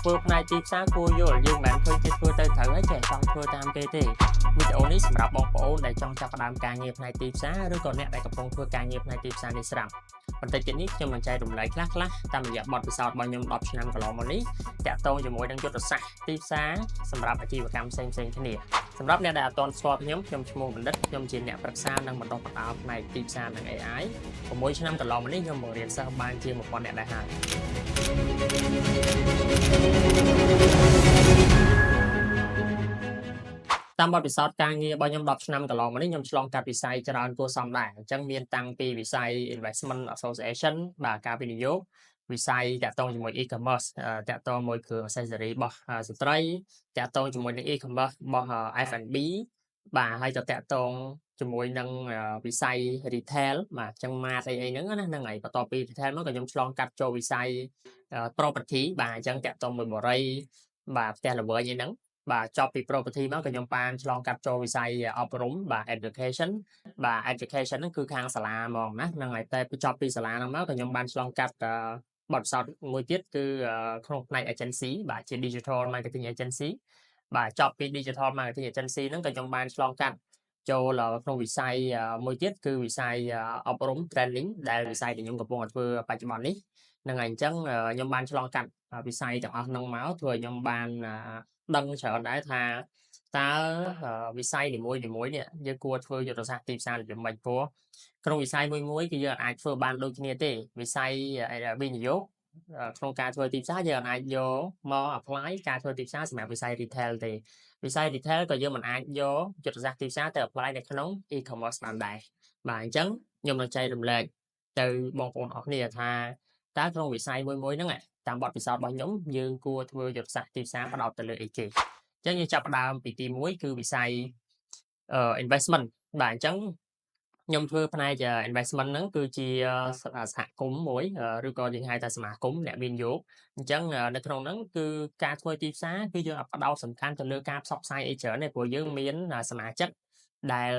ធ្វើផ្នែកទីផ្សារគួរយល់យើងមិនមែនឃើញគេធ្វើទៅត្រូវហើយចេះចង់ធ្វើតាមគេទេ។វីដេអូនេះសម្រាប់បងប្អូនដែលចង់ចាប់ផ្ដើមការងារផ្នែកទីផ្សារឬក៏អ្នកដែលកំពុងធ្វើការងារផ្នែកទីផ្សារនេះស្រាប់បន្តិចទៀតនេះខ្ញុំនឹងចែករំលែកខ្លះៗតាមរយៈបទពិសោធន៍របស់ខ្ញុំ10ឆ្នាំកន្លងមកនេះតាក់ទងជាមួយនឹងយុទ្ធសាស្ត្រទីផ្សារសម្រាប់អាជីវកម្មផ្សេងៗគ្នា។សម្រាប់អ្នកដែលអត់ទាន់ស្គាល់ខ្ញុំខ្ញុំឈ្មោះបណ្ឌិតខ្ញុំជាអ្នកប្រឹក្សានិងបណ្ដុះបណ្ដាលផ្នែកទីផ្សារនិង AI 6ឆ្នាំកន្លងមកនេះខ្ញុំបង្រៀនសិស្សបានជាង1000នាក់ដែរហើយ តាមបទពិសោធន៍ការងាររបស់ខ្ញុំ10ឆ្នាំកន្លងមកនេះខ្ញុំឆ្លងកាត់វិស័យច្រើនគួរសមដែរអញ្ចឹងមានតាំងពីវិស័យ Investment Association បាទការវិនិយោគវិស័យតាក់ទងជាមួយ e-commerce តាក់ទងមួយគ្រឿង accessory របស់ស្ត្រីតាក់ទងជាមួយនឹង e-commerce របស់ F&B បាទហើយក៏តាក់ទងជាមួយនឹងវិស័យ retail បាទអញ្ចឹង mart អីអីហ្នឹងណាហ្នឹងហើយបន្ទាប់ពី retail មកក៏ខ្ញុំឆ្លងកាត់ចូលវិស័យ property បាទអញ្ចឹងតាក់ទងមួយបុរីបាទផ្ទះល្វែងអីហ្នឹងបាទចប់ពី property មកក៏ខ្ញុំបានឆ្លងកាត់ចូលវិស័យអប់រំបាទ education បាទ education ហ្នឹងគឺខាងសាលាហ្មងណាហ្នឹងហើយតែពីចប់ពីសាលាហ្នឹងមកក៏ខ្ញុំបានឆ្លងកាត់បទពិសោធន៍មួយទៀតគឺក្នុងផ្នែក agency បាទជា digital marketing agency បាទចប់ពី digital marketing agency ហ្នឹងក៏ខ្ញុំបានឆ្លងកាត់ចូលក្នុងវិស័យមួយទៀតគឺវិស័យអប់រំ training ដែលវិស័យដែលខ្ញុំកំពុងតែធ្វើបច្ចុប្បន្ននេះហ្នឹងហើយអញ្ចឹងខ្ញុំបានឆ្លងកាត់វិស័យទាំងអស់ហ្នឹងមកធ្វើឲ្យខ្ញុំបានដឹងច្រើនដែរថាតើវិស័យនីមួយៗនេះយើងគួរធ្វើយុទ្ធសាស្ត្រទីផ្សាររបៀបម៉េចព្រោះក្នុងវិស័យមួយៗគឺយើងអាចធ្វើបានដូចគ្នាទេ។វិស័យវិនិយោគក្នុងការធ្វើទីផ្សារយើងអាចយកមក apply ការធ្វើទីផ្សារសម្រាប់វិស័យ retail ទេ។វិស័យ retail ក៏យើងមិនអាចយកយុទ្ធសាស្ត្រទីផ្សារទៅ apply នៅក្នុង e-commerce បានដែរបាទអញ្ចឹងខ្ញុំនឹងចែករំលែកទៅបងប្អូនអរគ្នាថាតើក្នុងវិស័យមួយៗហ្នឹងតាមបទពិសោធន៍របស់ខ្ញុំយើងគួរធ្វើយុទ្ធសាស្ត្រទីផ្សារផ្ដោតទៅលើអីគេអញ្ចឹងយើងចាប់ផ្ដើមពីទី1គឺវិស័យ investment បាទអញ្ចឹងខ្ញុំធ្វើផ្នែក investment ហ្នឹងគឺជាសហគមន៍មួយឬក៏យើងហៅថាសមាគមអ្នកវិនិយោគអញ្ចឹងនៅក្នុងហ្នឹងគឺការធ្វើទីផ្សារគឺយើងអត់ផ្ដោតសំខាន់ទៅលើការផ្សព្វផ្សាយអីច្រើនទេព្រោះយើងមានសមាជិកដែល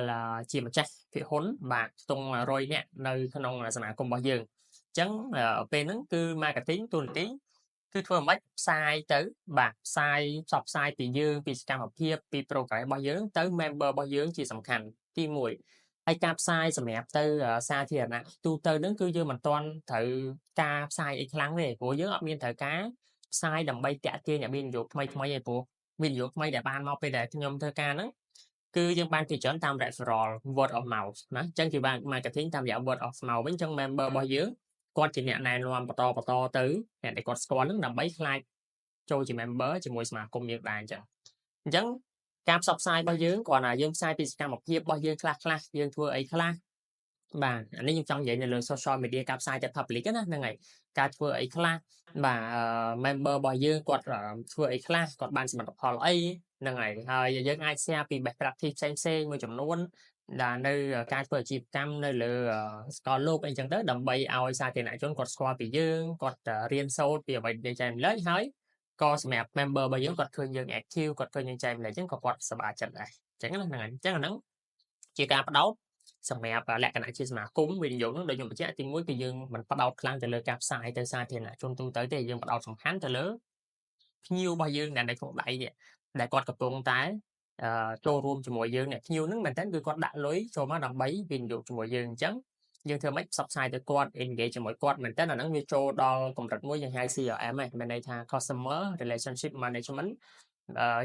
ជាម្ចាស់ភាគហ៊ុនបាទខ្ទង់100នាក់នៅក្នុងសមាគមរបស់យើងអញ្ចឹងពេលហ្នឹងគឺ marketing តួនាទីគឺធ្វើម៉េចផ្សាយទៅបាទផ្សាយផ្សព្វផ្សាយពីយើងពីសកម្មភាពពី progress របស់យើងទៅ member របស់យើងជាសំខាន់ទី1ហើយការផ្សាយសម្រាប់ទៅសាធារណៈទូទៅហ្នឹងគឺយើងមិនទាន់ត្រូវការផ្សាយអីខ្លាំងទេព្រោះយើងអត់មានត្រូវការផ្សាយដើម្បីតាក់ទាញអ្នកវិនិយោគថ្មីថ្មីទេព្រោះវិនិយោគថ្មីដែលបានមកពេលដែលខ្ញុំធ្វើការហ្នឹងគឺយើងបានគេច្រើនតាម referral word of mouth ណាអញ្ចឹងគេបាន marketing តាមរយៈ word of mouth វិញអញ្ចឹង member របស់យើងគាត់ជាអ្នកណែនាំបន្តបន្តទៅអ្នកដែលគាត់ស្គាល់ហ្នឹងដើម្បីក្លាយចូលជា member ជាមួយសមាគមយើងដែរអញ្ចឹងអញ្ចឹងការផ្សព្វផ្សាយរបស់យើងគ្រាន់តែយើងផ្សាយពីសកម្មភាពរបស់យើងខ្លះខ្លះយើងធ្វើអីខ្លះបាទអានេះខ្ញុំចង់និយាយនៅលើ social media ការផ្សាយទៅ public ណាហ្នឹងហើយការធ្វើអីខ្លះបាទ member របស់យើងគាត់ធ្វើអីខ្លះគាត់បានសមិទ្ធផលអីហ្នឹងហើយហើយយើងអាច share ពី best practice ផ្សេងផ្សេងមួយចំនួនដែលនៅការធ្វើអាជីវកម្មនៅលើសកលលោកអីចឹងទៅដើម្បីឲ្យសាធារណជនគាត់ស្គាល់ពីយើងគាត់រៀនសូត្រពីអ្វីដែលចែករំលែកហើយក៏សម្រាប់ member របស់យើងគាត់ឃើញយើង active គាត់ឃើញយើងចែករំលែកចឹងក៏គាត់សប្បាយចិត្តដែរអញ្ចឹងណាហ្នឹងហើយអញ្ចឹងអាហ្នឹងជាការផ្ដោតសម្រាប់លក្ខណៈជាសមាគមវិនិយោគហ្នឹងដូចខ្ញុំបញ្ជាក់ទីមួយគឺយើងមិនផ្ដោតខ្លាំងទៅលើការផ្សាយទៅសាធារណជនទូទៅទេយើងផ្ដោតសំខាន់ទៅលើភ្ញៀវរបស់យើងដែលនៅក្នុងដៃនេះដែលគាត់កំពុងតែចូលរួមជាមួយយើងអ្នកភ្ញៀវហ្នឹងមែនតើគឺគាត់ដាក់លុយចូលមកដើម្បីវិនិយោគជាមួយយើងអញ្ចឹងយើងធ្វើម៉េចផ្សព្វផ្សាយទៅគាត់ engage ជាមួយគាត់មែនតើអាហ្នឹងវាចូលដល់កម្រិតមួយយើងហៅ CRM ហ្នឹងមានន័យថា Customer Relationship Management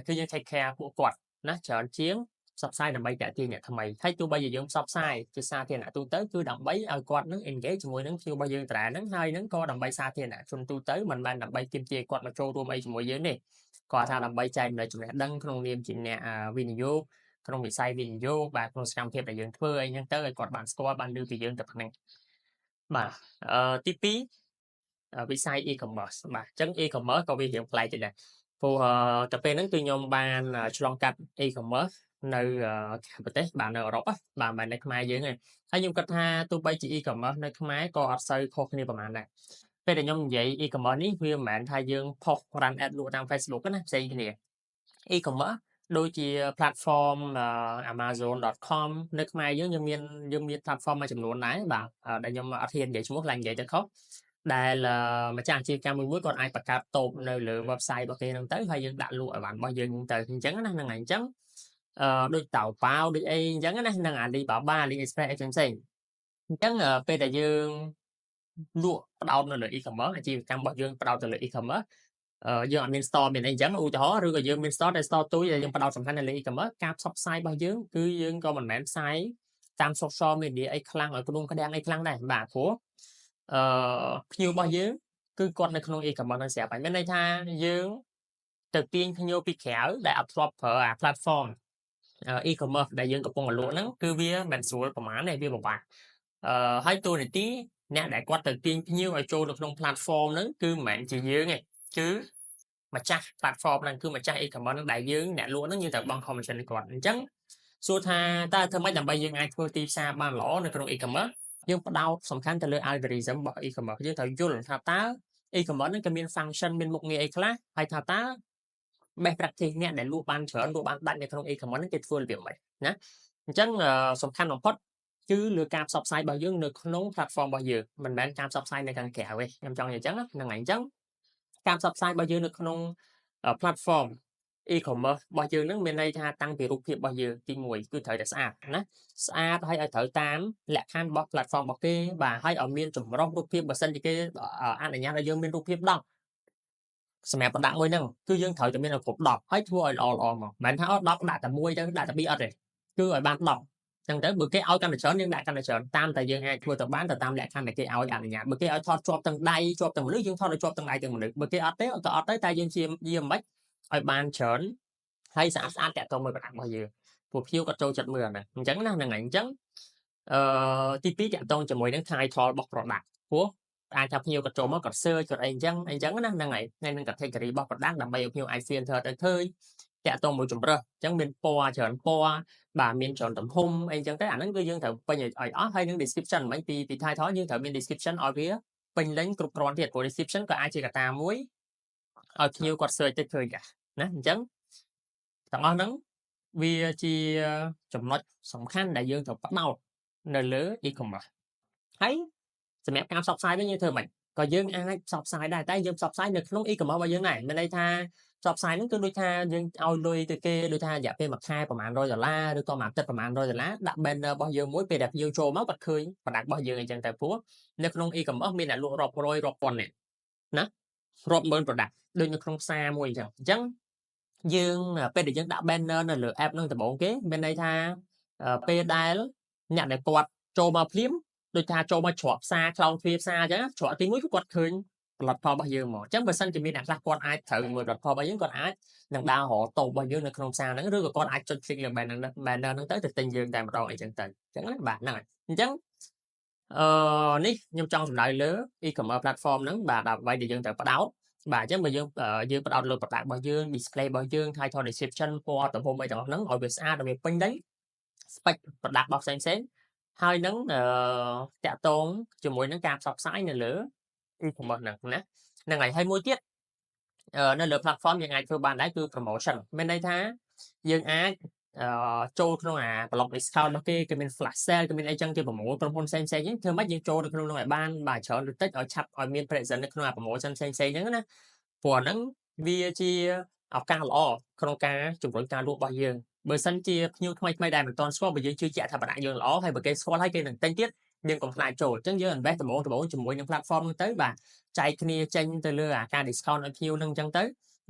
គឺយើង take care ពួកគាត់ណាច្រើនជាងផ្សព្វផ្សាយដើម្បីទាក់ទាញអ្នកថ្មីហើយទោះបីជាយើងផ្សព្វផ្សាយជាសាធារណៈទូទៅគឺដើម្បីឲ្យគាត់នឹង engage ជាមួយនឹងភ្ញៀវរបស់យើងដដែលហ្នឹងហើយហ្នឹងក៏ដើម្បីសាធារណៈជនទូទៅមិនមែនដើម្បីទាមទារគាត់មកចូលរួមអីជាមួយយើងទេគាត់ថាដើម្បីចែករំលែកចំណេះដឹងក្នុងនាមជាអ្នកវិនិយោគក្នុងវិស័យវិនិយោគបាទក្នុងសកម្មភាពដែលយើងធ្វើអីចឹងទៅឲ្យគាត់បានស្គាល់បានឮពីយើងទៅប៉ុណ្ណឹងបាទទី2វិស័យ e-commerce បាទអញ្ចឹង e-commerce ក៏វារៀងប្លែកទៅដែរព្រោះទៅពេលហ្នឹងគឺខ្ញុំបានឆ្លងកាត់ e-commerce នៅក្រៅប្រទេសបាទនៅអឺរ៉ុបបាទមិនមែននៅខ្មែរយើងទេហើយខ្ញុំគិតថាទោះបីជា e-commerce នៅខ្មែរក៏អត់សូវខុសគ្នាប៉ុន្មានដែរពេលដែលខ្ញុំនិយាយ e-commerce នេះវាមិនមែនថាយើងផុស run ad លក់តាម Facebook ណាផ្សេងគ្នា e-commerce ដូចជា platform amazon.com នៅខ្មែរយើងយើងមានយើងមាន platform មួយចំនួនដែរបាទដែលខ្ញុំអត់ហ៊ាននិយាយឈ្មោះខ្លាចនិយាយទៅខុស។ ដែលម្ចាស់អាជីវកម្មមួយៗគាត់អាចបង្កើតតូបនៅលើ website របស់គេហ្នឹងទៅហើយយើងដាក់លក់អីវ៉ាន់របស់យើងហ្នឹងទៅអញ្ចឹងណាហ្នឹងហើយអញ្ចឹងដូច Taobao ដូចអីអញ្ចឹងណាហ្នឹង Alibaba AliExpress អីផ្សេងៗអញ្ចឹងពេលដែលយើងលក់ផ្ដោតនៅលើ e-commerce អាជីវកម្មរបស់យើងផ្ដោតទៅលើ e-commerce យើងអត់មាន store មានអីអញ្ចឹងឧទាហរណ៍ឬក៏យើងមាន store តែ store ទូចដែលយើងផ្ដោតសំខាន់នៅលើ e-commerce ការផ្សព្វផ្សាយរបស់យើងគឺយើងក៏មិនមែនផ្សាយតាម social media អីខ្លាំងឲ្យក្ដុងក្ដាំងអីខ្លាំងដែរបាទព្រោះភ្ញៀវរបស់យើងគឺគាត់នៅក្នុង e-commerce ហ្នឹងស្រាប់ហើយមានន័យថាយើងទៅទាញភ្ញៀវពីក្រៅដែលអត់ធ្លាប់ប្រើអា platform e-commerce ដែលយើងកំពុងតែលក់ហ្នឹងគឺវាមិនស្រួលប្រហែលទេវាពិបាកហើយតួនាទីអ្នកដែលគាត់ទៅទាញភ្ញៀវឲ្យចូលនៅក្នុង platform ហ្នឹងគឺមិនមែនជាយើងទេគឺម្ចាស់ platform ហ្នឹងគឺម្ចាស់ e-commerce ហ្នឹងដែលយើងអ្នកលក់ហ្នឹងយើងត្រូវបង់ commission ឲ្យគាត់អញ្ចឹងសួរថាតើធ្វើម៉េចដើម្បីយើងអាចធ្វើទីផ្សារបានល្អនៅក្នុង e-commerce យើងផ្ដោតសំខាន់ទៅលើ algorithm របស់ e-commerce យើងត្រូវយល់ថាតើ e-commerce ហ្នឹងគេមាន function មានមុខងារអីខ្លះហើយថាតើ best practice អ្នកដែលលក់បានច្រើនលក់បានដាច់នៅក្នុង e-commerce ហ្នឹងគេធ្វើរបៀបម៉េចណាអញ្ចឹងសំខាន់បំផុតគឺលើការផ្សព្វផ្សាយរបស់យើងនៅក្នុង platform របស់យើងមិនមែនការផ្សព្វផ្សាយនៅខាងក្រៅទេខ្ញុំចង់និយាយអញ្ចឹងហ្នឹងហើយអញ្ចឹងការផ្សព្វផ្សាយរបស់យើងនៅក្នុង platform e-commerce របស់យើងហ្នឹងមានន័យថាតាំងពីរូបភាពរបស់យើងទី1គឺត្រូវតែស្អាតណាស្អាតហើយឲ្យត្រូវតាមលក្ខខណ្ឌរបស់ platform របស់គេបាទហើយឲ្យមានចម្រុះរូបភាពបើសិនជាគេអនុញ្ញាតឲ្យយើងមានរូបភាព10សម្រាប់ product មួយហ្នឹងគឺយើងត្រូវតែមានឲ្យគ្រប់10ហើយធ្វើឲ្យល្អល្អមកមិនមែនថា10ដាក់តែមួយទៅដាក់តែ2អត់ទេគឺឲ្យបាន10ចឹងទៅបើគេឲ្យកាន់តែច្រើនយើងដាក់កាន់តែច្រើនតាមតែយើងអាចធ្វើទៅបានទៅតាមលក្ខខណ្ឌដែលគេឲ្យអនុញ្ញាតបើគេឲ្យថតជាប់ទាំងដៃជាប់ទាំងមនុស្សយើងថតឲ្យជាប់ទាំងដៃទាំងមនុស្សបើគេអត់ទេក៏អត់ទៅតែយើងជាយាមមិនឲ្យបានច្រើនហើយស្អាតស្អាតតាក់ទងមួយ product របស់យើងព្រោះភ្ញៀវគាត់ចូលចិត្តមើលអាហ្នឹងអញ្ចឹងណាហ្នឹងហើយអញ្ចឹងទី2តាក់ទងជាមួយនឹង title របស់ product ព្រោះអាចថាភ្ញៀវគាត់ចូលមកគាត់ search គាត់អីអញ្ចឹងអីចឹងណាហ្នឹងហើយហើយនឹង category របស់ product ដើម្បីឲ្យភ្ញៀវអាច filter ទៅឃើញតាក់ទងមួយជំរើសអញ្ចឹងមានពណ៌ច្រើនពណ៌បាទមានច្រើនទំហំអីអញ្ចឹងទៅអាហ្នឹងគឺយើងត្រូវពេញឲ្យអស់ហើយនឹង description មិញពី title យើងត្រូវមាន description ឲ្យវាពេញលេញគ្រប់គ្រាន់ទៀតព្រោះ description ក៏អាចជាកត្តាមួយឲ្យភ្ញៀវគាត់ search ទៅឃើញដែរណាអញ្ចឹងទាំងអស់ហ្នឹងវាជាចំណុចសំខាន់ដែលយើងត្រូវផ្ដោតនៅលើ e-commerce ហើយសម្រាប់ការផ្សព្វផ្សាយវិញយើងធ្វើម៉េចក៏យើងអាចផ្សព្វផ្សាយដែរតែយើងផ្សព្វផ្សាយនៅក្នុង e-commerce របស់យើងដែរមានន័យថាផ្សព្វផ្សាយហ្នឹងគឺដូចថាយើងឲ្យលុយទៅគេដូចថារយៈពេលមួយខែប្រហែល100ដុល្លារឬក៏មួយអាទិត្យប្រហែល100ដុល្លារដាក់ banner របស់យើងមួយពេលដែលភ្ញៀវចូលមកគាត់ឃើញ product របស់យើងអីចឹងទៅព្រោះនៅក្នុង e-commerce មានអ្នកលក់រាប់រយរាប់ពាន់នាក់ណារាប់ម៉ឺន product ដូចនៅក្នុងផ្សារមួយអញ្ចឹងអញ្ចឹងយើងពេលដែលយើងដាក់ banner នៅលើ app ហ្នឹងដំបូងគេមានន័យថាពេលដែលអ្នកដែលគាត់ចូលមកភ្លាមដូចថាចូលមកច្រកផ្សារខ្លោងទ្វារផ្សារអញ្ចឹងច្រកទី1គឺគាត់ឃើញផលិតផលរបស់យើងមកអញ្ចឹងបើសិនជាមានអ្នកខ្លះគាត់អាចត្រូវមួយផលិតផលរបស់យើងគាត់អាចនឹងដើររកតូបរបស់យើងនៅក្នុងផ្សារហ្នឹងឬក៏គាត់អាចចុច click លើ banner ហ្នឹងទៅទៅទិញយើងតែម្ដងអីចឹងទៅអញ្ចឹងណាបាទហ្នឹងហើយអញ្ចឹងនេះខ្ញុំចង់សំដៅលើ e-commerce platform ហ្នឹងបាទអ្វីដែលយើងត្រូវផ្ដោតបាទអញ្ចឹងបើយើងយើងផ្ដោតលើ product របស់យើង display របស់យើង title description ពណ៌ទំហំអីទាំងអស់ហ្នឹងឲ្យវាស្អាតឲ្យវាពេញលេញ spec product របស់ផ្សេងផ្សេងហើយនឹងតាក់ទងជាមួយនឹងការផ្សព្វផ្សាយនៅលើ e-commerce ហ្នឹងណាហ្នឹងហើយហើយមួយទៀតនៅលើ platform យើងអាចធ្វើបានដែរគឺ promotion មានន័យថាយើងអាចចូលក្នុងអា block discount របស់គេគេមាន flash sale គេមានអីចឹងគេប្រមូលក្រុមហ៊ុនផ្សេងផ្សេងហ្នឹងធ្វើម៉េចយើងចូលទៅក្នុងនោះឲ្យបានបាទច្រើនឬតិចឲ្យឆាប់ឲ្យមាន presence នៅក្នុងអា promotion ផ្សេងផ្សេងហ្នឹងណាព្រោះអាហ្នឹងវាជាឱកាសល្អក្នុងការជំរុញការលក់របស់យើងបើសិនជាភ្ញៀវថ្មីថ្មីដែលមិនទាន់ស្គាល់បើយើងជឿជាក់ថា product យើងល្អហើយបើគេស្គាល់ហើយគេនឹងទិញទៀតយើងកុំខ្លាចចូលអញ្ចឹងយើង invest ដំបូងដំបូងជាមួយនឹង platform ហ្នឹងទៅបាទចែកគ្នាចេញទៅលើអាការ discount ឲ្យភ្ញៀវហ្នឹងអញ្ចឹងទៅ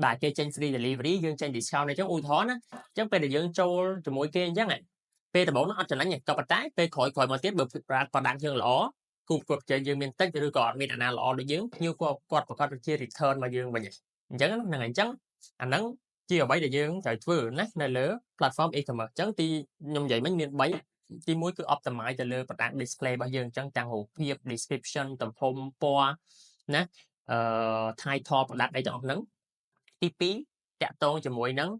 បាទគេចេញ free delivery យើងចេញ discount អញ្ចឹងឧទាហរណ៍ណាអញ្ចឹងពេលដែលយើងចូលជាមួយគេអញ្ចឹងពេលដំបូងនោះអត់ចំណេញទេក៏ប៉ុន្តែពេលក្រោយក្រោយមកទៀតបើ product យើងល្អគូប្រកួតប្រជែងយើងមានតិចឬក៏អត់មានអាណាល្អដូចយើងភ្ញៀវគាត់គាត់ប្រកាសជា return មកយើងវិញអញ្ចឹងហ្នឹងហើយអញ្ចឹងអាហ្នឹងជាអ្វីដែលយើងត្រូវធ្វើណានៅលើ platform e-commerce អញ្ចឹងទីខ្ញុំនិយាយមិញមាន3ទី1គឺ optimize ទៅលើ product display របស់យើងអញ្ចឹងទាំងរូបភាព description ទំហំពណ៌ណាtitle product អីទាំងអស់ហ្នឹងទី2តាក់ទងជាមួយនឹង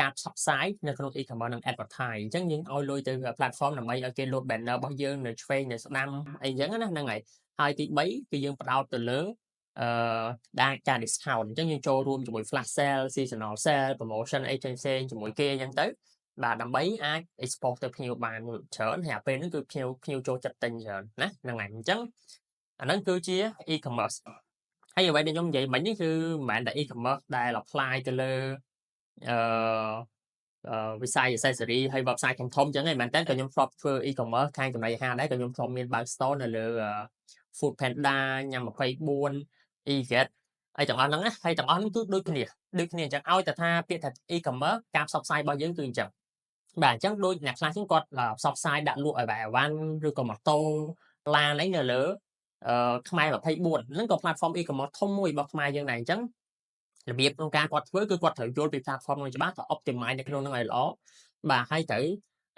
ការផ្សព្វផ្សាយនៅក្នុង e-commerce និង advertise អញ្ចឹងយើងឲ្យលុយទៅ platform ដើម្បីឲ្យគេលោត banner របស់យើងនៅឆ្វេងនៅស្ដាំអីអញ្ចឹងណាហ្នឹងហើយហើយទី3គឺយើងផ្ដោតទៅលើដាក់ការ discount អញ្ចឹងយើងចូលរួមជាមួយ flash sale, seasonal sale, promotion អីផ្សេងៗជាមួយគេអញ្ចឹងទៅបាទដើម្បីអាច expose ទៅភ្ញៀវបានច្រើនហើយអាពេលហ្នឹងគឺភ្ញៀវភ្ញៀវចូលចិត្តទិញច្រើនណាហ្នឹងហើយអញ្ចឹង អាហ្នឹងគឺជា e-commerce ហើយអ្វីដែលខ្ញុំនិយាយមិញនេះគឺមិនមែនតែ e-commerce ដែល apply ទៅលើអឺវិស័យ accessory ហើយ website ធំៗអញ្ចឹងឯងមែនតើក៏ខ្ញុំធ្លាប់ធ្វើ e-commerce ខាងចំណីអាហារដែរក៏ខ្ញុំធ្លាប់មានបើក store នៅលើ Food Panda ញ៉ាំ24 eGet អីទាំងអស់ហ្នឹងណាហើយទាំងអស់ហ្នឹងគឺដូចគ្នាដូចគ្នាអញ្ចឹងឲ្យតែថាពាក្យថា e-commerce ការផ្សព្វផ្សាយរបស់យើងគឺអញ្ចឹងបាទអញ្ចឹងដូចអ្នកខ្លះហ្នឹងគាត់ផ្សព្វផ្សាយដាក់លក់ឲ្យបែអីវ៉ាន់ឬក៏ម៉ូតូឡានអីនៅលើខ្មែរ24ហ្នឹងក៏ platform e-commerce ធំមួយរបស់ខ្មែរយើងដែរអញ្ចឹងរបៀបក្នុងការគាត់ធ្វើគឺគាត់ត្រូវយល់ពី platform ហ្នឹងច្បាស់ទៅ optimize នៅក្នុងហ្នឹងឲ្យល្អបាទហើយត្រូវ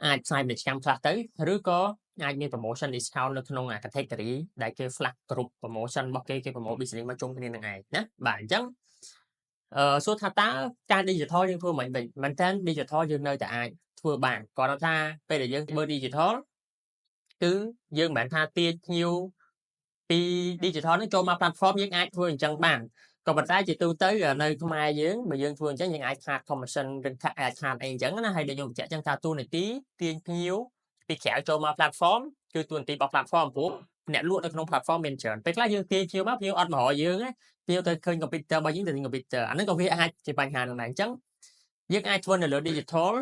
អាចផ្សាយពាណិជ្ជកម្មខ្លះទៅឬក៏អាចមាន promotion discount នៅក្នុង category ដែលគេ flash គ្រប់ promotion របស់គេគេ promote business មកជុំគ្នានឹងឯងណាបាទអញ្ចឹងអឺសួរថាតើការ digital យើងធ្វើមិនវិញមែនតើ digital យើងនៅតែអាចធ្វើបានគាត់ថាពេលដែលយើងធ្វើ digital គឺយើងមិនមែនថាទាញភ្ញៀវពី digital ហ្នឹងចូលមក platform យើងអាចធ្វើអញ្ចឹងបានក៏ប៉ុន្តែជាទូទៅនៅខ្មែរយើងបើយើងធ្វើអញ្ចឹងយើងអាចខាត commission ឬអាចខាតអីអញ្ចឹងណាហើយដូចខ្ញុំបញ្ជាក់អញ្ចឹងថាតួនាទីទាញភ្ញៀវពីក្រៅចូលមក platform គឺតួនាទីរបស់ platform ព្រោះអ្នកលក់នៅក្នុង platform មានច្រើនពេលខ្លះយើងទាញភ្ញៀវមកភ្ញៀវអត់មករកយើងទេភ្ញៀវទៅឃើញ competitor របស់យើងទៅទិញ competitor អាហ្នឹងក៏វាអាចជាបញ្ហានឹងដែរអញ្ចឹងយើងអាចធ្វើនៅលើ digital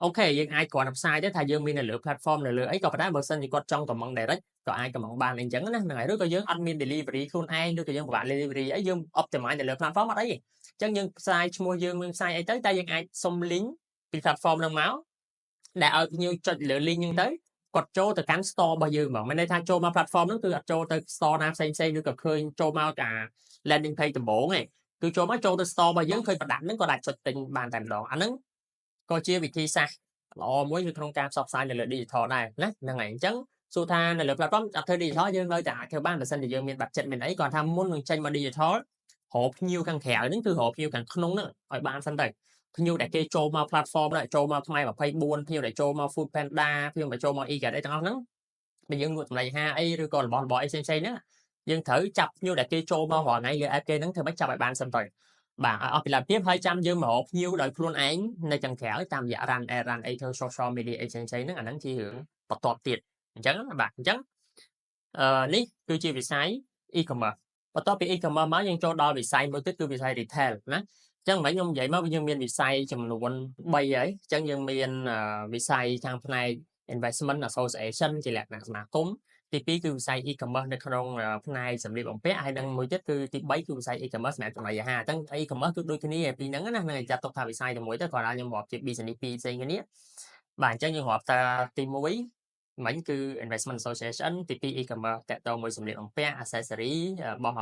OK យើងអាចគ្រាន់តែផ្សាយទៅថាយើងមាននៅលើ platform នៅលើអីក៏ប៉ុន្តែបើសិនជាគាត់ចង់កម្មង់ direct ក៏អាចកម្មង់បានអីចឹងណាហ្នឹងហើយឬក៏យើងអត់មាន delivery ខ្លួនឯងឬក៏យើងពិបាក delivery អីយើង optimize នៅលើ platform អត់អីទេអញ្ចឹងយើងផ្សាយឈ្មោះយើងយើងផ្សាយអីទៅតែយើងអាចសុំ link ពី platform ហ្នឹងមកដែលឲ្យភ្ញៀវចុចលើ link ហ្នឹងទៅគាត់ចូលទៅកាន់ store របស់យើងហ្មងមានន័យថាចូលមក platform ហ្នឹងគឺអត់ចូលទៅ store ណាផ្សេងផ្សេងឬក៏ឃើញចូលមកអា landing page ដំបូងឯងគឺចូលមកចូលទៅ store របស់យើងឃើញ product ហ្នឹងគាត់អាចចុចទិញបានតែម្ដងអាហ្នឹងក៏ជាវិធីសាស្ត្រល្អមួយនៅក្នុងការផ្សព្វផ្សាយនៅលើ digital ដែរណាហ្នឹងហើយអញ្ចឹងសួរថានៅលើ platform អត់ធ្វើ digital យើងនៅតែអាចធ្វើបានបើសិនជាយើងមាន budget មានអីគាត់ថាមុននឹងចេញមក digital រកភ្ញៀវខាងក្រៅហ្នឹងគឺរកភ្ញៀវខាងក្នុងហ្នឹងឲ្យបានសិនទៅភ្ញៀវដែលគេចូលមក platform ដែរចូលមកខ្មែរ24ភ្ញៀវដែលចូលមក Food Panda ភ្ញៀវដែលចូលមក eGet អីទាំងអស់ហ្នឹងបើយើងលក់ចំណីអាហារអីឬក៏របស់របរអីផ្សេងៗហ្នឹងយើងត្រូវចាប់ភ្ញៀវដែលគេចូលមករាល់ថ្ងៃលើ app គេហ្នឹងធ្វើម៉េចចាប់ឲ្យបានសិនទៅបាទឲ្យអស់ពីលទ្ធភាពហើយចាំយើងមករកភ្ញៀវដោយខ្លួនឯងនៅខាងក្រៅតាមរយៈ run ad run អីធ្វើ social media អីផ្សេងៗហ្នឹងអាហ្នឹងជារឿងបន្ទាប់ទៀតអញ្ចឹងបាទអញ្ចឹងអឺនេះគឺជាវិស័យ e-commerce បន្ទាប់ពី e-commerce មកយើងចូលដល់វិស័យមួយទៀតគឺវិស័យ retail ណាអញ្ចឹងមិញខ្ញុំនិយាយមកយើងមានវិស័យចំនួន3ហើយអញ្ចឹងយើងមានវិស័យខាងផ្នែក investment association ជាលក្ខណៈសមាគមទី2គឺវិស័យ e-commerce នៅក្នុងផ្នែកសម្លៀកបំពាក់ហើយនិងមួយទៀតគឺទី3គឺវិស័យ e-commerce សម្រាប់ចំណីអាហារអញ្ចឹង e-commerce គឺដូចគ្នាពីរហ្នឹងណានឹងចាត់ទុកថាវិស័យតែមួយទៅគ្រាន់តែខ្ញុំរាប់ជា business ពីរផ្សេងគ្នាបាទអញ្ចឹងយើងរាប់ថាទី1មិញគឺ investment association ទី2 e-commerce តាក់ទងមួយសម្លៀកបំពាក់ accessory របស់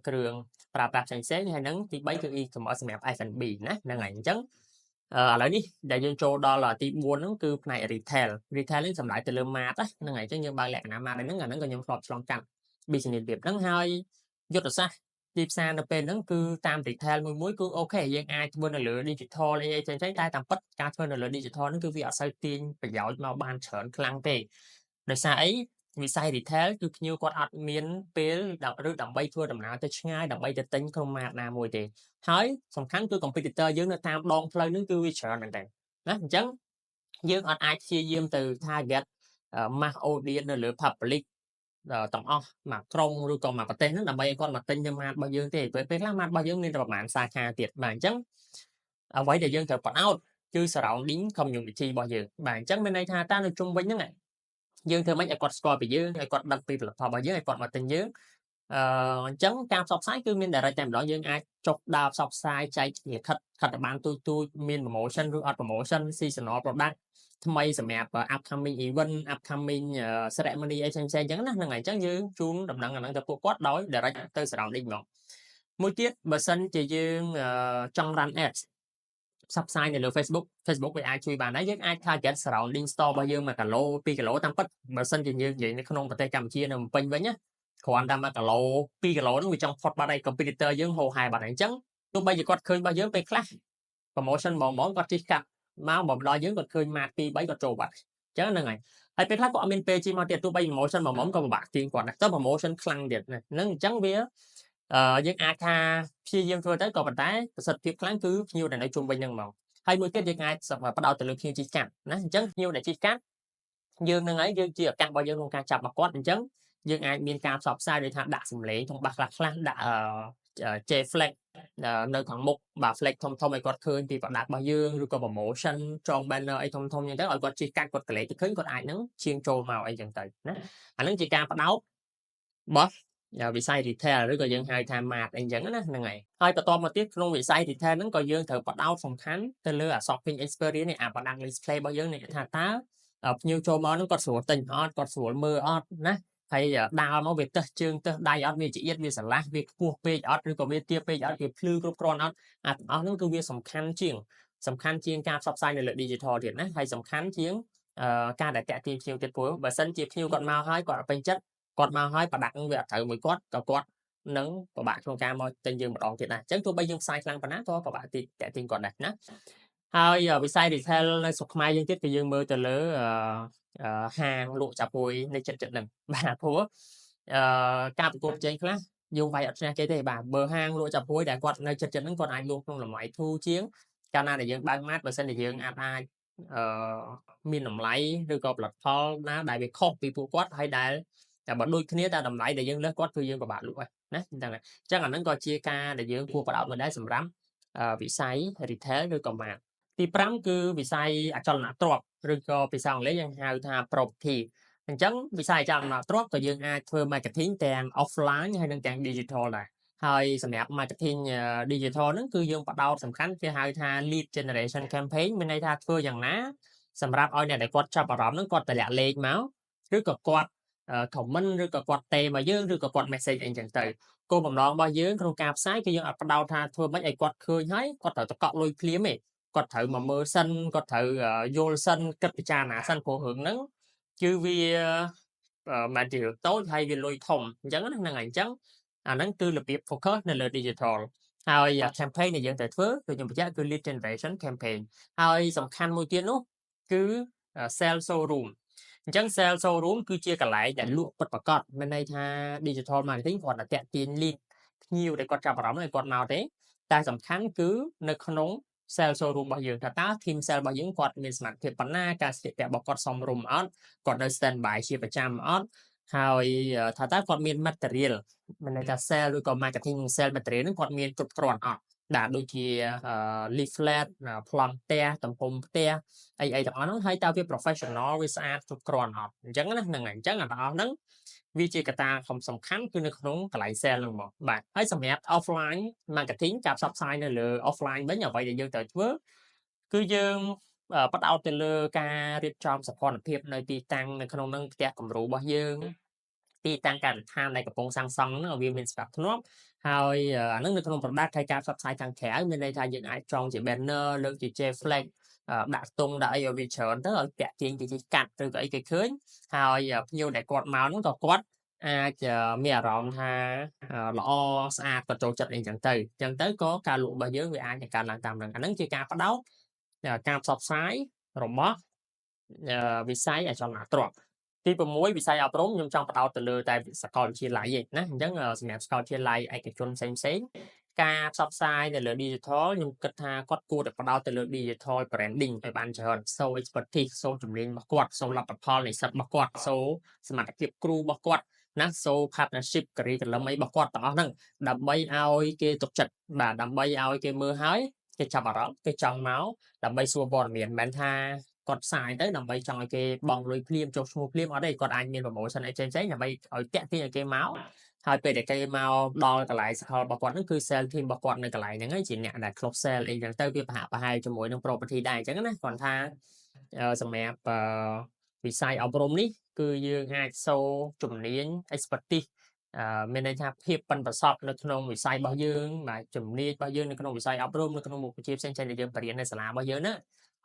គ្រឿងប្រើប្រាស់ផ្សេងៗហើយនឹងទី3គឺ e-commerce សម្រាប់ F&B ណាហ្នឹងហើយអញ្ចឹងឥឡូវនេះដែលយើងចូលដល់ទី4ហ្នឹងគឺផ្នែក retail retail នេះសំដៅទៅលើ mart ហ្នឹងហើយអញ្ចឹងយើងបើកលក្ខណៈ mart ហ្នឹងអាហ្នឹងក៏ខ្ញុំធ្លាប់ឆ្លងកាត់ business របៀបហ្នឹងហើយយុទ្ធសាស្ត្រទីផ្សារនៅពេលហ្នឹងគឺតាម retail មួយមួយគឺ OK យើងអាចធ្វើនៅលើ digital អីអីផ្សេងៗតែតាមពិតការធ្វើនៅលើ digital ហ្នឹងគឺវាអត់សូវទាញប្រយោជន៍មកបានច្រើនខ្លាំងទេដោយសារអីវិស័យ retail គឺភ្ញៀវគាត់អត់មានពេលឬដើម្បីធ្វើដំណើរទៅឆ្ងាយដើម្បីទៅទិញក្នុង mart ណាមួយទេហើយសំខាន់គឺ competitor យើងនៅតាមដងផ្លូវហ្នឹងគឺវាច្រើនមែនតើណាអញ្ចឹងយើងអត់អាចព្យាយាមទៅ target mass audience នៅលើ public ទាំងអស់មួយក្រុងឬក៏មួយប្រទេសហ្នឹងដើម្បីឲ្យគាត់មកទិញនៅ mart របស់យើងទេពេលពេលខ្លះ mart របស់យើងមានតែប្រហែលសាខាទៀតបាទអញ្ចឹងអ្វីដែលយើងត្រូវផ្ដោតគឺ surrounding community របស់យើងបាទអញ្ចឹងមានន័យថាតើនៅជុំវិញហ្នឹងយើងធ្វើម៉េចឲ្យគាត់ស្គាល់ពីយើងឲ្យគាត់ដឹងពីផលិតផលរបស់យើងឲ្យគាត់មកទិញយើងអឺអញ្ចឹងការផ្សព្វផ្សាយគឺមាន direct តែម្ដងយើងអាចចុះដើរផ្សព្វផ្សាយចែកលិខិតខិតបានទូចទូចមាន promotion ឬអត់ promotion seasonal product ថ្មីសម្រាប់ upcoming event upcoming ceremony អីផ្សេងៗអញ្ចឹងណាហ្នឹងហើយអញ្ចឹងយើងជូនដំណឹងអាហ្នឹងទៅពួកគាត់ដោយ direct ទៅ surrounding ហ្មងមួយទៀតបើសិនជាយើងចង់ run ads ផ្សព្វផ្សាយនៅលើ Facebook Facebook វាអាចជួយបានដែរយើងអាច target surrounding store របស់យើង1គីឡូ2គីឡូតាមពិតបើសិនជាយើងនិយាយនៅក្នុងប្រទេសកម្ពុជានៅភ្នំពេញវិញណាគ្រាន់តែ1គីឡូ2គីឡូហ្នឹងវាចង់ផុតបាត់ហើយ competitor យើងហោហែបាត់ហើយអញ្ចឹងទោះបីជាគាត់ឃើញរបស់យើងពេលខ្លះ promotion ហ្មងហ្មងគាត់ជិះកាត់មកមកដល់យើងគាត់ឃើញម៉ាត2 3គាត់ចូលបាត់អញ្ចឹងហ្នឹងហើយហើយពេលខ្លះគាត់អត់មានពេលជិះមកទៀតទោះបី promotion ហ្មងក៏ពិបាកទាញគាត់ដែរទៅ promotion ខ្លាំងទៀតហ្នឹងអញ្ចឹងវាអឺយើងអាចថាព្យាយាមធ្វើទៅក៏ប៉ុន្តែប្រសិទ្ធភាពខ្លាំងគឺភ្ញៀវដែលនៅជុំវិញហ្នឹងហ្មងហើយមួយទៀតយើងអាចផ្ដោតទៅលើភ្ញៀវជិះកាត់ណាអញ្ចឹងភ្ញៀវដែលជិះកាត់យើងនឹងហើយយើងជាឱកាសរបស់យើងក្នុងការចាប់មកគាត់អញ្ចឹង យើងអាចមានការផ្សព្វផ្សាយដោយថាដាក់សម្លេងក្នុងបាសខ្លះខ្លះដាក់ J flag នៅខាងមុខបាទ flag ធំធំឲ្យគាត់ឃើញពី product របស់យើងឬក៏ promotion ចង banner អីធំធំអញ្ចឹងទៅឲ្យគាត់ជិះកាត់គាត់កលេចទៅឃើញគាត់អាចនឹងឈៀងចូលមកអីចឹងទៅណាអាហ្នឹងជាការផ្ដោតរបស់វិស័យ retail ឬក៏យើងហៅថា mart អីចឹងណាហ្នឹងហើយហើយបន្តមកទៀតក្នុងវិស័យ retail ហ្នឹងក៏យើងត្រូវផ្ដោតសំខាន់ទៅលើអា shopping experience នេះអា product display របស់យើងនេះថាតើភ្ញៀវចូលមកហ្នឹងគាត់ស្រួលទិញអត់គាត់ស្រួលមើលអត់ណាហើយដើរមកវាទឹះជើងទឹះដៃអត់វាចៀតវាស្រឡះវាខ្ពស់ពេកអត់ឬក៏វាទាបពេកអត់វាភ្លឺគ្រប់គ្រាន់អត់អាទាំងអស់ហ្នឹងគឺវាសំខាន់ជាងសំខាន់ជាងការផ្សព្វផ្សាយនៅលើ digital ទៀតណាហើយសំខាន់ជាងការដែលតាក់ទាញភ្ញៀវទៀតព្រោះបើសិនជាភ្ញៀវគាត់មកហើយគាត់អត់ពេញចិត្តគាត់មកហើយប្រដាក់នឹងវាអត់ត្រូវមួយគាត់ក៏គាត់នឹងពិបាកក្នុងការមកទិញយើងម្ដងទៀតដែរអញ្ចឹងទោះបីយើងផ្សាយខ្លាំងប៉ុណ្ណាក៏ពិបាកទីតាក់ទាញគាត់ដែរណាហើយវិស័យ retail នៅស្រុកខ្មែរយើងទៀតគឺយើងមើលទៅលើហាងលក់ចាប់ពួយនៅចិត្តចិត្តហ្នឹងបាទព្រោះការប្រកួតប្រជែងខ្លះយើងវាយអត់ឈ្នះគេទេបាទបើហាងលក់ចាប់ពួយដែលគាត់នៅចិត្តចិត្តហ្នឹងគាត់អាចលក់ក្នុងតម្លៃធូរជាងកាលណាដែលយើងបើក mart បើសិនជាយើងអាចអាចអឺមានតម្លៃឬក៏ផលិតផលណាដែលវាខុសពីពួកគាត់ហើយដែលតែបើដូចគ្នាតែតម្លៃដែលយើងលើសគាត់គឺយើងពិបាកលក់ហើយណាអញ្ចឹងអញ្ចឹងអាហ្នឹងក៏ជាការដែលយើងគួរផ្ដោតមួយដែរសម្រាប់វិស័យ retail ឬក៏ mart ទី5គឺវិស័យអចលនទ្រព្យឬក៏ភាសាអង់គ្លេសយើងហៅថា property អញ្ចឹងវិស័យអចលនទ្រព្យក៏យើងអាចធ្វើ marketing ទាំង offline ហើយនិងទាំង digital ដែរហើយសម្រាប់ marketing digital ហ្នឹងគឺយើងផ្ដោតសំខាន់គេហៅថា lead generation campaign មានន័យថាធ្វើយ៉ាងណាសម្រាប់ឲ្យអ្នកដែលគាត់ចាប់អារម្មណ៍ហ្នឹងគាត់តម្លាក់លេខមកឬក៏គាត់ comment ឬក៏គាត់ទេមកយើងឬក៏គាត់ message អីចឹងទៅគោលបំណងរបស់យើងក្នុងការផ្សាយគឺយើងអត់ផ្ដោតថាធ្វើម៉េចឲ្យគាត់ឃើញហើយគាត់ត្រូវតកក់លុយភ្លាមទេគាត់ត្រូវមកមើលសិនគាត់ត្រូវយល់សិនគិតពិចារណាសិនព្រោះរឿងហ្នឹងគឺវាមិនជារឿងតូចហើយវាលុយធំអញ្ចឹងណាហ្នឹងហើយអញ្ចឹងអាហ្នឹងគឺរបៀប focus នៅលើ digital ហើយ campaign ដែលយើងត្រូវធ្វើដូចខ្ញុំបញ្ជាក់គឺ lead generation campaign ហើយសំខាន់មួយទៀតនោះគឺ sales showroom អញ្ចឹង sales showroom គឺជាកន្លែងដែលលក់ពិតប្រាកដមានន័យថា digital marketing គ្រាន់តែតាក់ទាញ lead ភ្ញៀវដែលគាត់ចាប់អារម្មណ៍ឲ្យគាត់មកទេតែសំខាន់គឺនៅក្នុង sales showroom របស់យើងថាតើ team sale របស់យើងគាត់មានសមត្ថភាពប៉ុណ្ណាការស្លៀកពាក់របស់គាត់សមរម្យអត់គាត់នៅ stand by ជាប្រចាំអត់ហើយថាតើគាត់មាន material មានន័យថា sale ឬក៏ marketing sale material ហ្នឹងគាត់មានគ្រប់គ្រាន់អត់បាទដូចជា leaflet ប្លង់ផ្ទះទំហំផ្ទះអីអីទាំងអស់ហ្នឹងហើយតើវា professional វាស្អាតគ្រប់គ្រាន់អត់អញ្ចឹងណាហ្នឹងហើយអញ្ចឹងអាទាំងអស់ហ្នឹងវាជាកត្តាសំខាន់គឺនៅក្នុងកន្លែង sale ហ្នឹងមកបាទហើយសម្រាប់ offline marketing ការផ្សព្វផ្សាយនៅលើ offline វិញអ្វីដែលយើងត្រូវធ្វើគឺយើងផ្ដោតទៅលើការរៀបចំសោភ័ណភាពនៅទីតាំងនៅក្នុងនឹងផ្ទះគំរូរបស់យើងទីតាំងការដ្ឋានដែលកំពុងសាងសង់ហ្នឹងឲ្យវាមានសណ្ដាប់ធ្នាប់ហើយអាហ្នឹងនៅក្នុង product ហើយការផ្សព្វផ្សាយខាងក្រៅមានន័យថាយើងអាចចងជា banner លើកជា J flag ដាក់ទង់ដាក់អីឲ្យវាច្រើនទៅឲ្យតាក់ទាញគេជិះកាត់ឬក៏អីគេឃើញហើយភ្ញៀវដែលគាត់មកហ្នឹងក៏គាត់អាចមានអារម្មណ៍ថាល្អស្អាតគាត់ចូលចិត្តអីចឹងទៅអញ្ចឹងទៅក៏ការលក់របស់យើងវាអាចនឹងកើនឡើងតាមហ្នឹងអាហ្នឹងជាការផ្ដោតការផ្សព្វផ្សាយរបស់វិស័យអចលនទ្រព្យទី6វិស័យអប់រំខ្ញុំចង់ផ្ដោតទៅលើតែសាកលវិទ្យាល័យឯណាអញ្ចឹងសម្រាប់សាកលវិទ្យាល័យឯកជនផ្សេងផ្សេងការផ្សព្វផ្សាយនៅលើ digital ខ្ញុំគិតថាគាត់គួរតែផ្ដោតទៅលើ digital branding ឲ្យបានច្រើន show expertise show ជំនាញរបស់គាត់ show លទ្ធផលនិស្សិតរបស់គាត់ show សមត្ថភាពគ្រូរបស់គាត់ណា show partnership curriculum អីរបស់គាត់ទាំងអស់ហ្នឹងដើម្បីឲ្យគេទុកចិត្តបាទដើម្បីឲ្យគេមើលហើយគេចាប់អារម្មណ៍គេចង់មកដើម្បីសួរព័ត៌មានមិនមែនថាគាត់ផ្សាយទៅដើម្បីចង់ឲ្យគេបង់លុយភ្លាមចុះឈ្មោះភ្លាមអត់ទេគាត់អាចមាន promotion អីផ្សេងៗដើម្បីឲ្យតាក់ទាញឲ្យគេមកហើយពេលដែលគេមកដល់កន្លែងសកលរបស់គាត់ហ្នឹងគឺ sale team របស់គាត់នៅកន្លែងហ្នឹងឯងជាអ្នកដែល close sale អីចឹងទៅវាប្រហាក់ប្រហែលជាមួយនឹង property ដែរអញ្ចឹងណាគាត់ថាសម្រាប់វិស័យអប់រំនេះគឺយើងអាច show ជំនាញ expertise មានន័យថាភាពប៉ិនប្រសប់នៅក្នុងវិស័យរបស់យើងបាទជំនាញរបស់យើងនៅក្នុងវិស័យអប់រំនៅក្នុងមុខវិជ្ជាផ្សេងៗដែលយើងបរៀននៅសាលារបស់យើងណា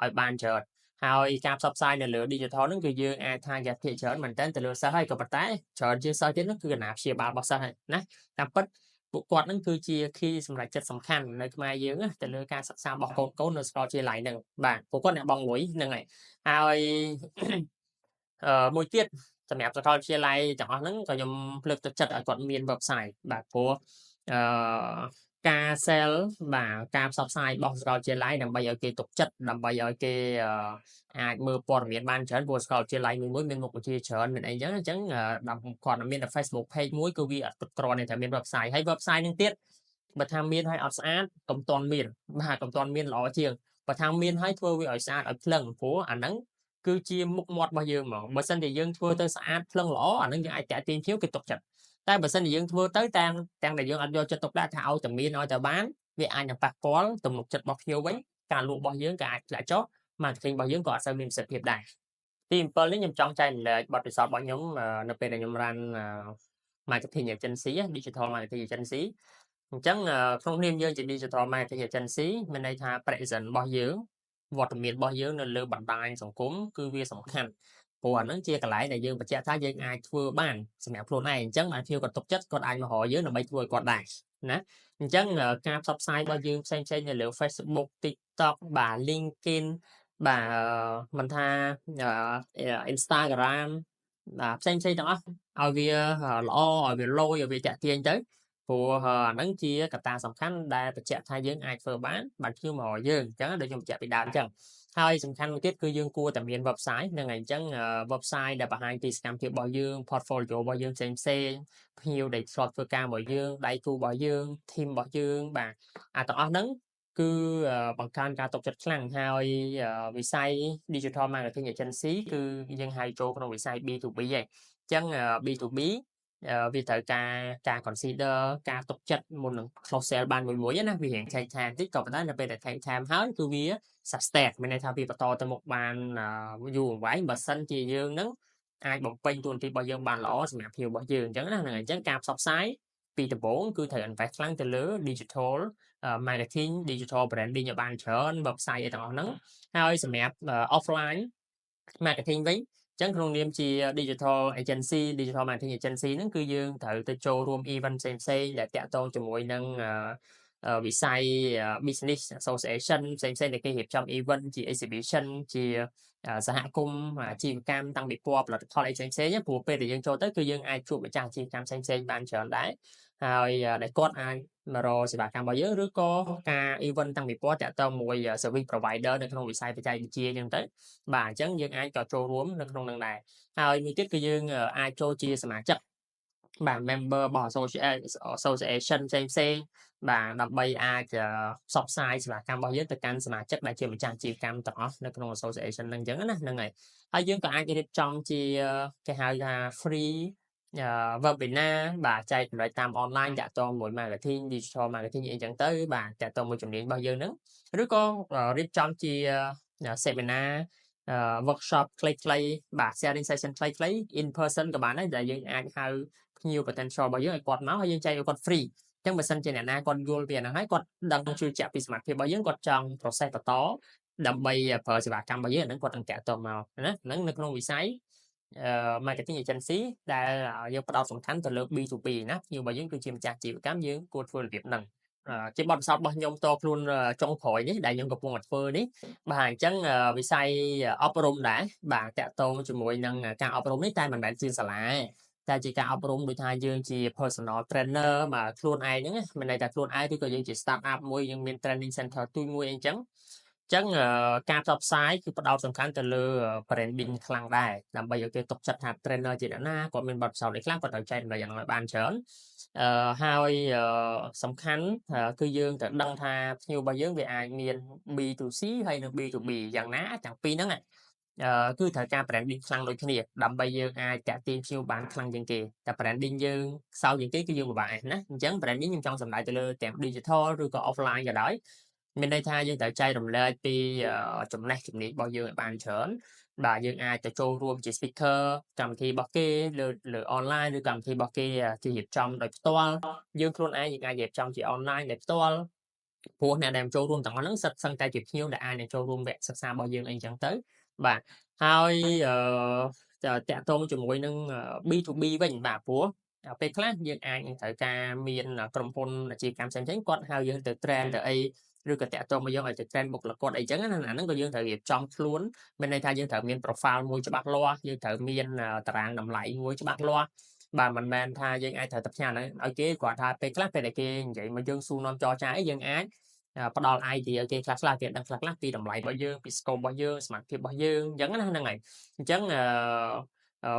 ឲ្យបានច្រើនហើយការផ្សព្វផ្សាយនៅលើ digital ហ្នឹងគឺយើងអាចថាយ៉ាភាគច្រើនមែនតើទៅលើសិស្សហើយក៏ប៉ុន្តែច្រើនជាងសិស្សទៀតនោះគឺអាណាព្យាបាលរបស់សិស្សហើយណាតាមពិតពួកគាត់ហ្នឹងគឺជា key សម្រាប់ចិត្តសំខាន់នៅខ្មែរយើងណាទៅលើការសិក្សារបស់កូនកូននៅសាកលវិទ្យាល័យហ្នឹងបាទពួកគាត់អ្នកបង់លុយហ្នឹងហើយហើយមួយទៀតសម្រាប់សាកលវិទ្យាល័យទាំងអស់ហ្នឹងក៏ខ្ញុំលើកទឹកចិត្តឲ្យគាត់មាន website បាទព្រោះអឺ ការ sell បាទការផ្សព្វផ្សាយរបស់សាកលវិទ្យាល័យដើម្បីឲ្យគេទុកចិត្តដើម្បីឲ្យគេអាចមើលព័ត៌មានបានច្រើនព្រោះសាកលវិទ្យាល័យមួយៗមានមុខវិជ្ជាច្រើនមានអីចឹងអញ្ចឹងដល់គាត់មានតែ Facebook page មួយគឺវាអត់គ្រប់គ្រាន់ទេតែមាន website ហើយ website នឹងទៀតបើថាមានហើយអត់ស្អាតកុំទាន់មានបាទកុំទាន់មានល្អជាងបើថាមានហើយធ្វើវាឲ្យស្អាតឲ្យភ្លឹងព្រោះអាហ្នឹងគឺជាមុខមាត់របស់យើងហ្មងបើសិនជាយើងធ្វើទៅស្អាតភ្លឹងល្អអាហ្នឹងយើងអាចតាក់ទាញភ្ញៀវគេទុកចិត្តតែបើសិនជាយើងធ្វើទៅទាំងទាំងដែលយើងអត់យកចិត្តទុកដាក់ថាឲ្យតែមានឲ្យតែបានវាអាចនឹងប៉ះពាល់ទំនុកចិត្តរបស់ភ្ញៀវវិញការលក់របស់យើងក៏អាចធ្លាក់ចុះ marketing របស់យើងក៏អត់សូវមានប្រសិទ្ធភាពដែរទី7នេះខ្ញុំចង់ចែករំលែកបទពិសោធន៍របស់ខ្ញុំនៅពេលដែលខ្ញុំ run marketing agency digital marketing agency អញ្ចឹងក្នុងនាមយើងជា digital marketing agency មានន័យថា presence របស់យើងវត្តមានរបស់យើងនៅលើបណ្ដាញសង្គមគឺវាសំខាន់ព្រោះអាហ្នឹងជាកន្លែងដែលយើងបញ្ជាក់ថាយើងអាចធ្វើបានសម្រាប់ខ្លួនឯងអញ្ចឹងបានភ្ញៀវគាត់ទុកចិត្តគាត់អាចមករកយើងដើម្បីធ្វើឲ្យគាត់ដែរណាអញ្ចឹងការផ្សព្វផ្សាយរបស់យើងផ្សេងៗនៅលើ Facebook TikTok បាទ LinkedIn បាទមិនថា Instagram បាទផ្សេងៗទាំងអស់ឲ្យវាល្អឲ្យវាលយឲ្យវាតាក់ទាញទៅព្រោះអាហ្នឹងជាកត្តាសំខាន់ដែលបញ្ជាក់ថាយើងអាចធ្វើបានបានភ្ញៀវមករកយើងអញ្ចឹងដូចខ្ញុំបញ្ជាក់ពីដើមអញ្ចឹងហើយសំខាន់មួយទៀតគឺយើងគួរតែមាន website ហ្នឹងហើយអញ្ចឹង website ដែលបង្ហាញពីសកម្មភាពរបស់យើង portfolio របស់យើងផ្សេងផ្សេងភ្ញៀវដែលធ្លាប់ធ្វើការមួយយើងដៃគូរបស់យើង team របស់យើងបាទអាទាំងអស់ហ្នឹងគឺបង្កើនការទុកចិត្តខ្លាំងហើយវិស័យ digital marketing agency គឺយើងហៅចូលក្នុងវិស័យ B2B ឯងអញ្ចឹង B2B វាត្រូវការការ consider ការទុកចិត្តមុននឹង close sale បានមួយមួយណាវារៀង take time តិចក៏ប៉ុន្តែនៅពេលដែល take time ហើយគឺវា sustain មានន័យថាវាបន្តទៅមុខបានយូរអង្វែងបើសិនជាយើងនឹងអាចបំពេញតួនាទីរបស់យើងបានល្អសម្រាប់ភ្ញៀវរបស់យើងអញ្ចឹងណាហ្នឹងហើយអញ្ចឹងការផ្សព្វផ្សាយពីដំបូងគឺត្រូវ invest ខ្លាំងទៅលើ digital marketing digital branding ឲ្យបានច្រើន website អីទាំងអស់ហ្នឹងហើយសម្រាប់ offline marketing វិញអញ្ចឹងក្នុងនាមជា digital agency digital marketing agency ហ្នឹងគឺយើងត្រូវទៅចូលរួម event ផ្សេងៗដែលតាក់ទងជាមួយនឹងវិស័យ business association ផ្សេងៗដែលគេរៀបចំ event ជា exhibition ជាសហគមន៍អាជីវកម្មតាំងពិព័រណ៍ផលិតផលអីផ្សេងៗព្រោះពេលដែលយើងចូលទៅគឺយើងអាចជួបម្ចាស់អាជីវកម្មផ្សេងៗបានច្រើនដែរហើយដែលគាត់អាចមករកសេវាកម្មរបស់យើងឬក៏ការ event តាំងពិព័រណ៍តាក់ទងមួយ service provider នៅក្នុងវិស័យបច្ចេកវិទ្យាអញ្ចឹងទៅបាទអញ្ចឹងយើងអាចក៏ចូលរួមនៅក្នុងនឹងដែរហើយមួយទៀតគឺយើងអាចចូលជាសមាជិកបាទ member របស់ association ផ្សេងផ្សេងបាទដើម្បីអាចផ្សព្វផ្សាយសេវាកម្មរបស់យើងទៅកាន់សមាជិកដែលជាម្ចាស់អាជីវកម្មទាំងអស់នៅក្នុង association ហ្នឹងអញ្ចឹងណាហ្នឹងហើយហើយយើងក៏អាចរៀបចំជាគេហៅថា free webinar បាទចែករំលែកតាមអនឡាញតាក់ទងមួយ marketing digital marketing អីចឹងទៅបាទតាក់ទងមួយជំនាញរបស់យើងហ្នឹងឬក៏រៀបចំជា seminar workshop ខ្លីៗបាទ sharing session ខ្លីៗ in person ក៏បានដែរដែលយើងអាចហៅភ្ញៀវ potential របស់យើងឲ្យគាត់មកហើយយើងចែកឲ្យគាត់ free អញ្ចឹងបើសិនជាអ្នកណាគាត់យល់ពីអាហ្នឹងហើយគាត់ដឹងជឿជាក់ពីសមត្ថភាពរបស់យើងគាត់ចង់ process បន្តដើម្បីប្រើសេវាកម្មរបស់យើងអាហ្នឹងគាត់នឹងតាក់ទងមកណាហ្នឹងនៅក្នុងវិស័យ marketing agency ដែលយើងផ្ដោតសំខាន់ទៅលើ B2B ណាភ្ញៀវរបស់យើងគឺជាម្ចាស់អាជីវកម្មយើងគួរធ្វើរបៀបហ្នឹងជាបទពិសោធន៍របស់ខ្ញុំតខ្លួនចុងក្រោយនេះដែលខ្ញុំកំពុងតែធ្វើនេះបាទអញ្ចឹងវិស័យអប់រំដែរបាទតាក់ទងជាមួយនឹងការអប់រំនេះតែមិនមែនជាសាលាទេតែជាការអប់រំដូចថាយើងជា personal trainer បាទខ្លួនឯងហ្នឹងមិនន័យថាខ្លួនឯងឬក៏យើងជា start up មួយយើងមាន training center ទូចមួយអីចឹងចឹងការផ្សព្វផ្សាយគឺផ្ដោតសំខាន់ទៅលើ branding ខ្លាំងដែរដើម្បីឲ្យគេទុកចិត្តថា trainer ជាអ្នកណាគាត់មានបទពិសោធន៍អីខ្លះគាត់ត្រូវចែករំលែកយ៉ាងណាឲ្យបានច្រើនអឺហើយសំខាន់គឺយើងត្រូវដឹងថាភ្ញៀវរបស់យើងវាអាចមាន B2C ហើយនិង B2B យ៉ាងណាទាំងពីរហ្នឹងគឺត្រូវការ branding ខ្លាំងដូចគ្នាដើម្បីយើងអាចតាក់ទាញភ្ញៀវបានខ្លាំងជាងគេតែ branding យើងខ្សោយជាងគេគឺយើងពិបាកណាអញ្ចឹង branding ខ្ញុំចង់សំដៅទៅលើទាំង digital ឬក៏ offline ក៏ដោយមានន័យថាយើងត្រូវចែករំលែកពីចំណេះជំនាញរបស់យើងឲ្យបានច្រើនបាទយើងអាចទៅចូលរួមជា speaker កម្មវិធីរបស់គេលើលើ online ឬកម្មវិធីរបស់គេជារៀបចំដោយផ្ទាល់យើងខ្លួនឯងយើងអាចរៀបចំជា online ដោយផ្ទាល់ព្រោះអ្នកដែលចូលរួមទាំងអស់ហ្នឹងសិតសឹងតែជាភ្ញៀវដែលអាចនឹងចូលរួមវគ្គសិក្សារបស់យើងអីចឹងទៅបាទហើយអឺតាក់ទងជាមួយនឹង B2B វិញបាទព្រោះពេលខ្លះយើងអាចនឹងត្រូវការមានក្រុមហ៊ុនអាជីវកម្មផ្សេងៗគាត់ហៅយើងទៅ train ទៅអីឬក៏តាក់ទងមកយើងឲ្យទៅ train បុគ្គលិកគាត់អីចឹងណាអាហ្នឹងក៏យើងត្រូវរៀបចំខ្លួនមានន័យថាយើងត្រូវមាន profile មួយច្បាស់លាស់យើងត្រូវមានតារាងតម្លៃមួយច្បាស់លាស់ បាទមិនមែនថាយើងអាចត្រូវតែផ្ញើហ្នឹងឲ្យគេគ្រាន់ថាពេលខ្លះពេលដែលគេនិយាយមកយើងសួរនាំចរចាអីយើងអាចផ្ដល់ idea គេខ្លះៗគេដឹងខ្លះៗពីតម្លៃរបស់យើងពី scope របស់យើងសមត្ថភាពរបស់យើងអញ្ចឹងណាហ្នឹងហើយអញ្ចឹង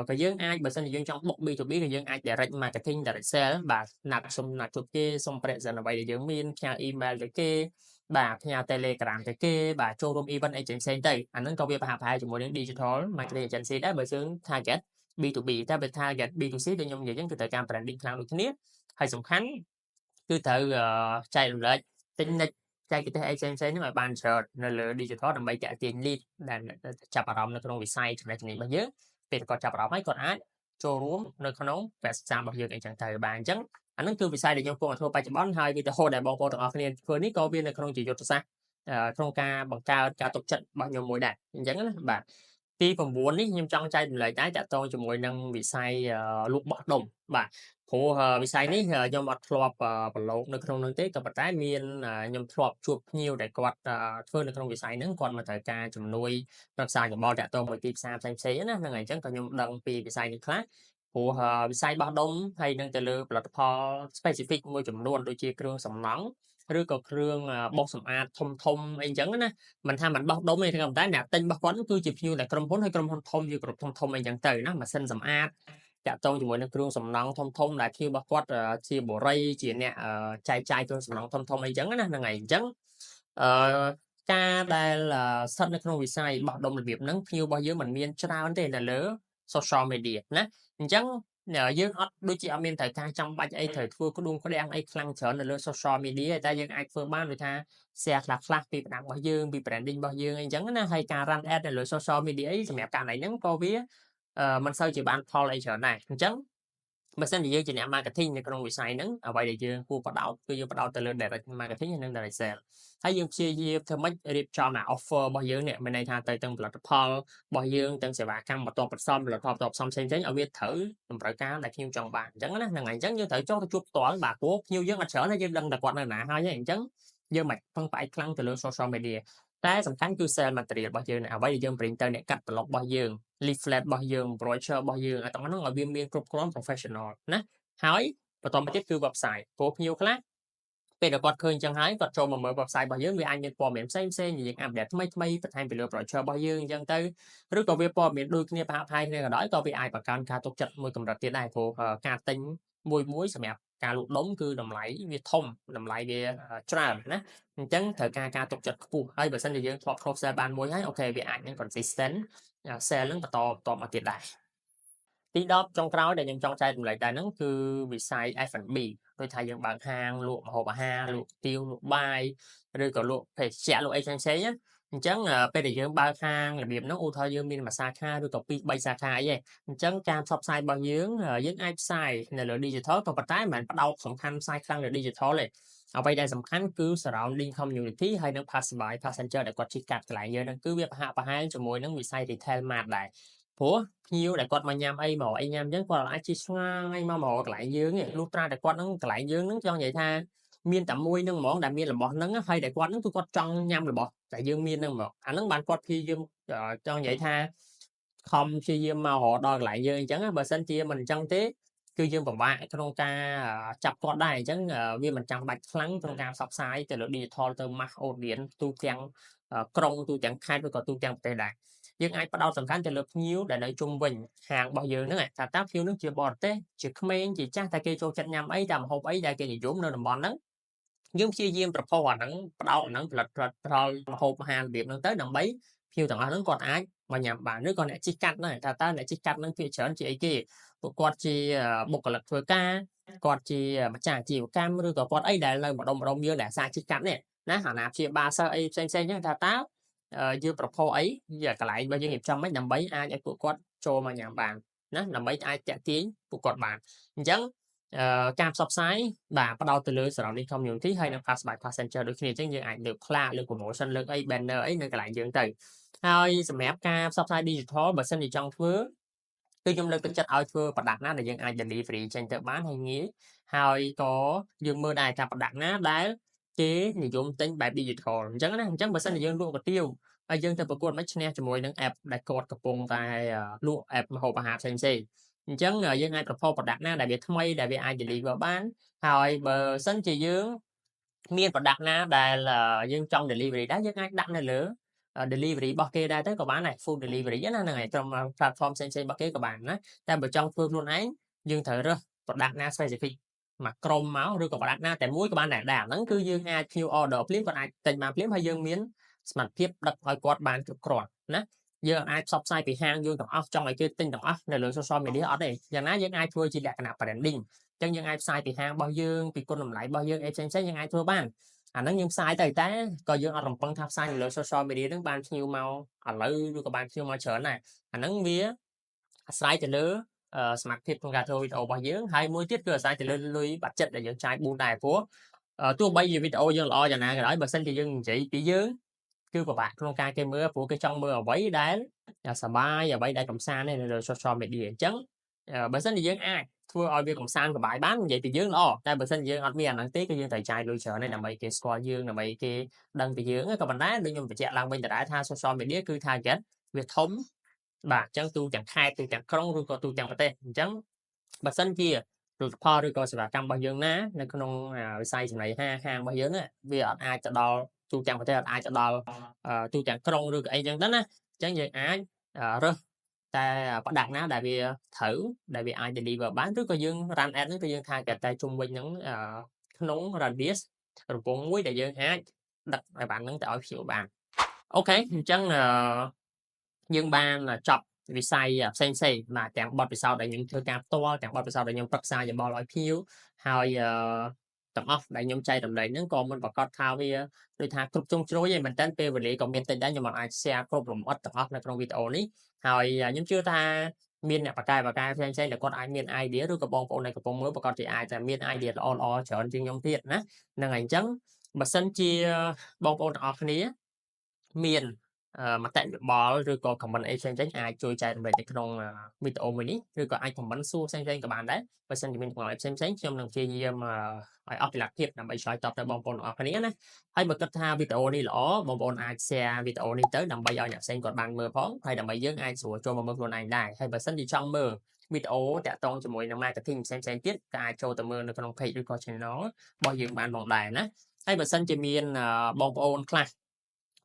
ក៏យើងអាចបើសិនជាយើងចង់បុក B2B ក៏យើងអាច direct marketing direct sale បាទណាត់សុំណាត់ជួបគេសុំ present អ្វីដែលយើងមានផ្ញើ email ទៅគេបាទផ្ញើ Telegram ទៅគេបាទចូលរួម event អីផ្សេងៗទៅអាហ្នឹងក៏វាប្រហាក់ប្រហែលជាមួយនឹង digital marketing agency ដែរបើយើង target B2B តែបើ target B2C ដូចខ្ញុំនិយាយចឹងគឺត្រូវការ branding ខ្លាំងដូចគ្នាហើយសំខាន់គឺត្រូវចែករំលែក technique ចែកទេសអីផ្សេងៗហ្នឹងឲ្យបានច្រើននៅលើ digital ដើម្បីទាក់ទាញ lead ដែលចាប់អារម្មណ៍នៅក្នុងវិស័យចំណេះជំនាញរបស់យើងពេលគាត់ចាប់អារម្មណ៍ហើយគាត់អាចចូលរួមនៅក្នុងវគ្គសិក្សារបស់យើងអីចឹងទៅបាទអញ្ចឹងអាហ្នឹងគឺវិស័យដែលខ្ញុំកំពុងតែធ្វើបច្ចុប្បន្នហើយវីដេអូដែលបងប្អូនទាំងអស់គ្នាធ្វើនេះក៏វានៅក្នុងជាយុទ្ធសាស្ត្រក្នុងការបង្កើតការទុកចិត្តរបស់ខ្ញុំមួយដែរអញ្ចឹងណាបាទទី9នេះខ្ញុំចង់ចែករំលែកដែរតាក់ទងជាមួយនឹងវិស័យលក់បោះដុំបាទព្រោះវិស័យនេះខ្ញុំអត់ធ្លាប់ប្រឡូកនៅក្នុងនោះទេក៏ប៉ុន្តែមានខ្ញុំធ្លាប់ជួបភ្ញៀវដែលគាត់ធ្វើនៅក្នុងវិស័យហ្នឹងគាត់មកត្រូវការជំនួយប្រឹក្សាយោបល់តាក់ទងមួយទីផ្សារផ្សេងៗណាហ្នឹងហើយអញ្ចឹងក៏ខ្ញុំដឹងពីវិស័យនេះខ្លះព្រោះវិស័យបោះដុំហើយនឹងទៅលើផលិតផល specific មួយចំនួនដូចជាគ្រឿងសំណង់ឬក៏គ្រឿងបោសសម្អាតធំធំអីចឹងណាមិនថាមិនបោះដុំទេក៏ប៉ុន្តែអ្នកទិញរបស់គាត់គឺជាភ្ញៀវតែក្រុមហ៊ុនហើយក្រុមហ៊ុនធំជាក្រុមធំធំអីចឹងទៅណាម៉ាស៊ីនសម្អាតតាក់ទងជាមួយនឹងគ្រឿងសំណង់ធំធំដែលភ្ញៀវរបស់គាត់ជាបុរីជាអ្នកចែកចាយគ្រឿងសំណង់ធំធំអីចឹងណាហ្នឹងហើយអញ្ចឹងអឺការដែលស្ថិតនៅក្នុងវិស័យបោះដុំរបៀបហ្នឹងភ្ញៀវរបស់យើងមិនមានច្រើនទេនៅលើ social media ណាអញ្ចឹងយើងអត់ដូចជាអត់មានត្រូវការចាំបាច់អីត្រូវធ្វើក្ដួងក្ដាំងអីខ្លាំងច្រើននៅលើ social media តែយើងអាចធ្វើបានដូចថា share ខ្លះខ្លះពីប្រដាប់របស់យើងពី branding របស់យើងអីចឹងណាហើយការ run ad នៅលើ social media អីសម្រាប់ករណីហ្នឹងក៏វាមិនសូវជាបានផលអីច្រើនដែរអញ្ចឹងបើសិនជាយើងជាអ្នក marketing នៅក្នុងវិស័យហ្នឹងអ្វីដែលយើងគួរផ្ដោតគឺយើងផ្ដោតទៅលើ direct marketing និង direct sale ហើយយើងព្យាយាមធ្វើម៉េចរៀបចំអា offer របស់យើងនេះមានន័យថាទៅទាំងផលិតផលរបស់យើងទាំងសេវាកម្មបន្ទាប់បន្សំផលិតផលបន្ទាប់បន្សំផ្សេងៗឲ្យវាត្រូវតម្រូវការដែលភ្ញៀវចង់បានអញ្ចឹងណាហ្នឹងហើយអញ្ចឹងយើងត្រូវចុះទៅជួបផ្ទាល់បាទព្រោះភ្ញៀវយើងអត់ច្រើនហើយយើងដឹងតែគាត់នៅណាហើយអញ្ចឹងយើងមិនពឹងផ្អែកខ្លាំងទៅលើ social media តែសំខាន់គឺ sale material របស់យើងអ្វីដែលយើង bring ទៅអ្នកកាត់ប្លុករបស់យើង leaflet របស់យើង brochure របស់យើងឲ្យទាំងហ្នឹងឲ្យវាមានគ្រប់គ្រាន់ professional ណាហើយបន្តមកទៀតគឺ website ព្រោះភ្ញៀវខ្លះពេលដែលគាត់ឃើញអញ្ចឹងហើយគាត់ចូលមកមើល website របស់យើងវាអាចមានព័ត៌មានផ្សេងផ្សេងយើង update ថ្មីថ្មីបន្ថែមពីលើ brochure របស់យើងអញ្ចឹងទៅឬក៏វាព័ត៌មានដូចគ្នាប្រហាក់ប្រហែលគ្នាក៏ដោយក៏វាអាចបង្កើនការទុកចិត្តមួយកម្រិតទៀតដែរព្រោះការទិញមួយមួយសម្រាប់ការលក់ដុំគឺតម្លៃវាធំតម្លៃវាច្រើនណាអញ្ចឹងត្រូវការការទុកចិត្តខ្ពស់ហើយបើសិនជាយើងធ្លាប់ cross sell បានមួយហើយ OK វាអាចនឹង consistent sell នឹងបន្តបន្តមកទៀតដែរទី10ចុងក្រោយដែលខ្ញុំចង់ចែករំលែកដែរហ្នឹងគឺវិស័យ F&B ដូចថាយើងបើកហាងលក់ម្ហូបអាហារលក់ទៀវលក់បាយឬក៏លក់ភេសជ្ជៈលក់អីផ្សេងៗណាអញ្ចឹងពេលដែលយើងបើកហាងរបៀបហ្នឹងឧទាហរណ៍យើងមានមួយសាខាឬក៏2 3សាខាអីឯងអញ្ចឹងការផ្សព្វផ្សាយរបស់យើងយើងអាចផ្សាយនៅលើ digital ក៏ប៉ុន្តែមិនមែនផ្ដោតសំខាន់ផ្សាយខ្លាំងលើ digital ទេអ្វីដែលសំខាន់គឺ surrounding community ហើយនិង pass by passenger ដែលគាត់ជិះកាត់កន្លែងយើងហ្នឹងគឺវាប្រហាក់ប្រហែលជាមួយនឹងវិស័យ retail mart ដែរព្រោះភ្ញៀវដែលគាត់មកញ៉ាំអីមកអីញ៉ាំអញ្ចឹងគាត់អាចជិះឆ្ងាយមករកកន្លែងយើងទេលុះត្រាតែគាត់ហ្នឹងកន្លែងយើងហ្នឹងចង់និយាយថាមានតែមួយហ្នឹងហ្មងដែលមានរបស់ហ្នឹងហើយដែលគាត់ហ្នឹងគឺគាត់ចង់ញ៉ាំរបស់តែយើងមានហ្នឹងហ្មងអាហ្នឹងបានគាត់ព្យាយាមចង់និយាយថាខំព្យាយាមមករកដល់កន្លែងយើងអញ្ចឹងបើសិនជាមិនអញ្ចឹងទេគឺយើងពិបាកក្នុងការចាប់គាត់ដែរអញ្ចឹងវាមិនចាំបាច់ខ្លាំងក្នុងការផ្សព្វផ្សាយទៅលើ digital ទៅ mass audience ទូទាំងក្រុងទូទាំងខេត្តឬក៏ទូទាំងប្រទេសដែរយើងអាចផ្ដោតសំខាន់ទៅលើភ្ញៀវដែលនៅជុំវិញហាងរបស់យើងហ្នឹងថាតើភ្ញៀវហ្នឹងជាបរទេសជាក្មេងជាចាស់តែគេចូលចិត្តញ៉ាំអីតាមម្ហូបអីដែលគេនិយមនៅតំបន់ហ្នឹងយើងព្យាយាម propose អាហ្នឹងផ្ដោតអាហ្នឹងផលិតផលម្ហូបអាហាររបៀបហ្នឹងទៅដើម្បីភ្ញៀវទាំងអស់ហ្នឹងគាត់អាចមកញ៉ាំបានឬក៏អ្នកជិះកាត់ហ្នឹងថាតើអ្នកជិះកាត់ហ្នឹងភាគច្រើនជាអីគេពួកគាត់ជាបុគ្គលិកធ្វើការគាត់ជាម្ចាស់អាជីវកម្មឬក៏គាត់អីដែលនៅម្ដុំម្ដុំយើងដែលអាសាជិះកាត់នេះណាអាណាព្យាបាលសិស្សអីផ្សេងផ្សេងចឹងថាតើយើង propose អីយកកន្លែងរបស់យើងរៀបចំមិនដើម្បីអាចឲ្យពួកគាត់ចូលមកញ៉ាំបានណាដើម្បីអាចតាក់ទាញពួកគាត់បានអញ្ចឹងការផ្សព្វផ្សាយបាទផ្ដោតទៅលើ surrounding community ហើយនិង pass by passenger ដូចគ្នាអញ្ចឹងយើងអាចលើកផ្លាកលើក promotion លើកអី banner អីនៅកន្លែងយើងទៅហើយសម្រាប់ការផ្សព្វផ្សាយ digital បើសិនជាចង់ធ្វើគឺខ្ញុំលើកទឹកចិត្តឲ្យធ្វើ product ណាដែលយើងអាច delivery ចេញទៅបានហើយងាយហើយក៏យើងមើលដែរថា product ណាដែលគេនិយមទិញបែប digital អញ្ចឹងណាអញ្ចឹងបើសិនជាយើងលក់កាទៀវហើយយើងទៅប្រកួតមិនឈ្នះជាមួយនឹង app ដែលគាត់កំពុងតែលក់ app ម្ហូបអាហារផ្សេងៗ អញ្ចឹងយើងអាច propose product ណាដែលវាថ្មីដែលវាអាច deliver បានហើយបើសិនជាយើងមាន product ណាដែលយើងចង់ delivery ដែរយើងអាចដាក់នៅលើ delivery របស់គេដែរទៅក៏បានដែរ food delivery ណាហ្នឹងហើយក្រុម platform ផ្សេងៗរបស់គេក៏បានណាតែបើចង់ធ្វើខ្លួនឯងយើងត្រូវរើស product ណា specific មួយក្រុមមកឬក៏ product ណាតែមួយក៏បានដែរដែលអាហ្នឹងគឺយើងអាចភ្ញៀវ order ភ្លាមគាត់អាចទិញបានភ្លាមហើយយើងមានសមត្ថភាពដឹកឲ្យគាត់បានគ្រប់គ្រាន់ណាយើងអាចផ្សព្វផ្សាយពីហាងយើងទាំងអស់ចង់ឲ្យគេទិញទាំងអស់នៅលើ social media អត់ទេយ៉ាងណាយើងអាចធ្វើជាលក្ខណៈ branding អញ្ចឹងយើងអាចផ្សាយពីហាងរបស់យើងពីគុណតម្លៃរបស់យើងអីផ្សេងៗយើងអាចធ្វើបានអាហ្នឹងយើងផ្សាយទៅតែក៏យើងអត់រំពឹងថាផ្សាយនៅលើ social media ហ្នឹងបានភ្ញៀវមកឥឡូវឬក៏បានភ្ញៀវមកច្រើនដែរអាហ្នឹងវាអាស្រ័យទៅលើសមត្ថភាពក្នុងការធ្វើវីដេអូរបស់យើងហើយមួយទៀតគឺអាស្រ័យទៅលើលុយ budget ដែលយើងចាយបួនដែរព្រោះទោះបីជាវីដេអូយើងល្អយ៉ាងណាក៏ដោយបើសិនជាយើងនិយាយពីយើងគឺពិបាកក្នុងការគេមើលព្រោះគេចង់មើលអ្វីដែលសប្បាយអ្វីដែលកំសាន្តនៅលើ social media អញ្ចឹងបើសិនជាយើងអាចធ្វើឲ្យវាកំសាន្តសប្បាយបាននិយាយពីយើងល្អតែបើសិនជាយើងអត់មានអាហ្នឹងទេគឺយើងត្រូវចាយលុយច្រើនដើម្បីគេស្គាល់យើងដើម្បីគេដឹងពីយើងក៏ប៉ុន្តែដូចខ្ញុំបញ្ជាក់ឡើងវិញដដែលថា social media គឺ target វាធំបាទអញ្ចឹងទូទាំងខេត្តទូទាំងក្រុងឬក៏ទូទាំងប្រទេសអញ្ចឹងបើសិនជាផលិតផលឬក៏សេវាកម្មរបស់យើងណានៅក្នុងវិស័យចំណីអាហារហាងរបស់យើងវាអត់អាចទៅដល់ទូទាំងប្រទេសអត់អាចទៅដល់ទូទាំងក្រុងឬក៏អីចឹងទៅណាអញ្ចឹងយើងអាចរើសតែ product ណាដែលវាត្រូវដែលវាអាច deliver បានឬក៏យើង run ad ហ្នឹងគឺយើង target តែជុំវិញហ្នឹងក្នុង radius រង្វង់មួយដែលយើងអាចដឹកឲ្យបានហ្នឹងទៅឲ្យភ្ញៀវបាន OK អញ្ចឹងយើងបានចប់វិស័យផ្សេងផ្សេងបាទទាំងបទពិសោធន៍ដែលខ្ញុំធ្វើការផ្ទាល់ទាំងបទពិសោធន៍ដែលខ្ញុំប្រឹក្សាយោបល់ឲ្យភ្ញៀវហើយទាំងអស់ដែលខ្ញុំចែករំលែកហ្នឹងក៏មិនប្រាកដថាវាដូចថាគ្រប់ជ្រុងជ្រោយទេមែនតើពេលវេលាក៏មានតិចដែរខ្ញុំមិនអាច share គ្រប់លម្អិតទាំងអស់នៅក្នុងវីដេអូនេះហើយខ្ញុំជឿថាមានអ្នកបកកែបកកែផ្សេងៗដែលគាត់អាចមាន idea ឬក៏បងប្អូនដែលកំពុងមើលប្រាកដជាអាចតែមាន idea ល្អៗច្រើនជាងខ្ញុំទៀតណាហ្នឹងហើយអញ្ចឹងបើសិនជាបងប្អូនទាំងអស់គ្នាមានមតិយោបល់ឬក៏ comment អីផ្សេងៗអាចជួយចែករំលែកនៅក្នុងវីដេអូមួយនេះឬក៏អាច comment សួរផ្សេងៗក៏បានដែរបើសិនជាមានចម្ងល់អីផ្សេងៗខ្ញុំនឹងព្យាយាមឲ្យអស់ពីលទ្ធភាពដើម្បីឆ្លើយតបទៅបងប្អូនទាំងអស់គ្នាណាហើយបើគិតថាវីដេអូនេះល្អបងប្អូនអាច share វីដេអូនេះទៅដើម្បីឲ្យអ្នកផ្សេងគាត់បានមើលផងហើយដើម្បីយើងអាចស្រួលចូលមកមើលខ្លួនឯងដែរហើយបើសិនជាចង់មើលវីដេអូតាក់ទងជាមួយនឹង marketing ផ្សេងៗទៀតក៏អាចចូលទៅមើលនៅក្នុង page ឬក៏ channel របស់យើងបានផងដែរណាហើយបើសិនជាមានបងប្អូនខ្លះ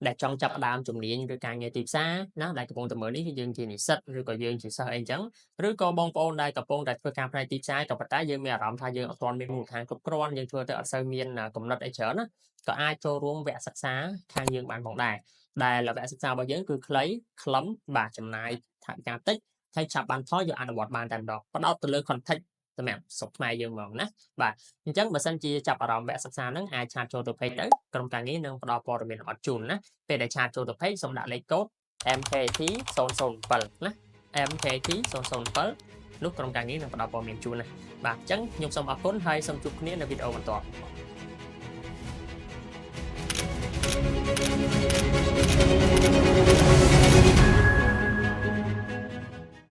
ដែលចង់ចាប់ផ្ដើមជំនាញឬការងារទីផ្សារណាដែលកំពុងតែមើលនេះគឺយើងជានិស្សិតឬក៏យើងជាសិស្សអីចឹងឬក៏បងប្អូនដែលកំពុងតែធ្វើការផ្នែកទីផ្សារក៏ប៉ុន្តែយើងមានអារម្មណ៍ថាយើងអត់ទាន់មានមូលដ្ឋានគ្រប់គ្រាន់យើងធ្វើទៅអត់សូវមានកំណត់អីច្រើនណាក៏អាចចូលរួមវគ្គសិក្សាខាងយើងបានផងដែរដែលវគ្គសិក្សារបស់យើងគឺខ្លីខ្លឹមបាទចំណាយថវិកាតិចហើយឆាប់បានផលយកអនុវត្តបានតែម្ដងផ្ដោតទៅលើ context សម្រាប់ស្រុកខ្មែរយើងហ្មងណាបាទអញ្ចឹងបើសិនជាចាប់អារម្មណ៍វគ្គសិក្សាហ្នឹងអាច chat ចូលទៅ page ទៅក្រុមការងារនឹងផ្ដល់ព័ត៌មានលម្អិតជូនណាពេលដែល chat ចូលទៅ page សូមដាក់លេខកូដ MKT 007ណា MKT 007នោះក្រុមការងារនឹងផ្ដល់ព័ត៌មានជូនណាបាទអញ្ចឹងខ្ញុំសូមអរគុណហើយសូមជួបគ្នានៅវីដេអូបន្ទាប់។